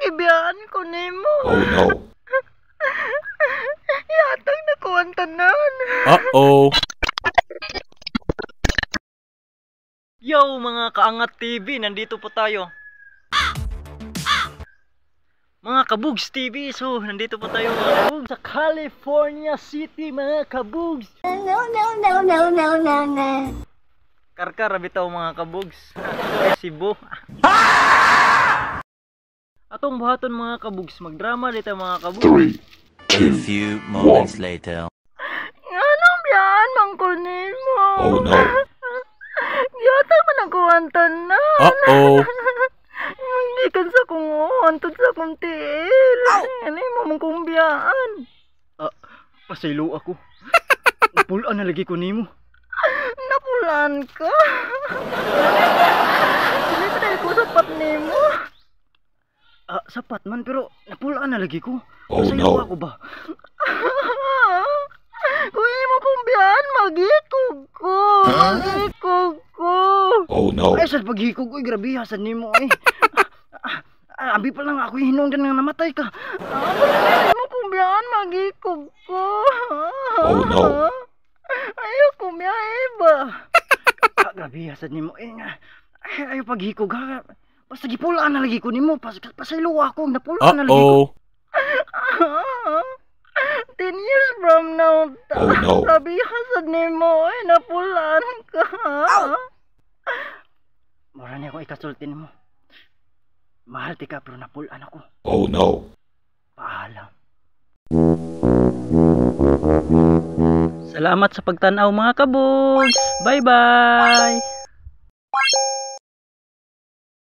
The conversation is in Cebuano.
Gibiyaan ko nimo. Oh no. Yatag na ko ang tanan. Uh-oh. Yo mga Kaangat TV, nandito po tayo. Mga Kabugs TV, so nandito po tayo, mga Kabugs, sa California City, mga Kabugs. No, no, no, no, no, no, no. Karkar bitaw, mga Kabugs. Cebu. Atong buhaton, mga Kabugs, magdrama dito, mga Kabugs. Three, A two, few moments later. Nganong biyaan man ko nimo? Oh no. Yata man ako ang tanan. Uh-oh. Gikan sa kong antod sa kong tiil. Ano mo mong kong biyaan? Ah, pasaylo ako. Napulaan na lagi ko nimo. Napulaan ka? Dili pa dahil ko sapat nimo. Ah, sapat man, pero napulaan na lagi ko. Oh Pasaylo no. ako ba? Kung imo kong biyaan, maghikog ko. Maghikog ko. Oh no. Ay, sa paghikog, uy, grabe, hasan nimo eh. Ah, abi pa lang ako hinungdan nga namatay ka. Ah, mo kung biyaan, maghikog ko. Oh, no. Ayaw ko biyahe ba? Ah, grabe, hasan nimo eh nga. Ay, ayaw paghikog ha. Basta gipulaan na lagi ko nimo, pasaylo ako, napulaan na lagi ko. Uh-oh. 10 years from now, Oh, no. sabi hasad nimo, ay napulaan ka. Mura niya ako ikasulti nimo. Mahal ti ka pero napulaan ako. Oh no. Paalam. Salamat sa pagtanaw, mga Kabugs. Bye-bye.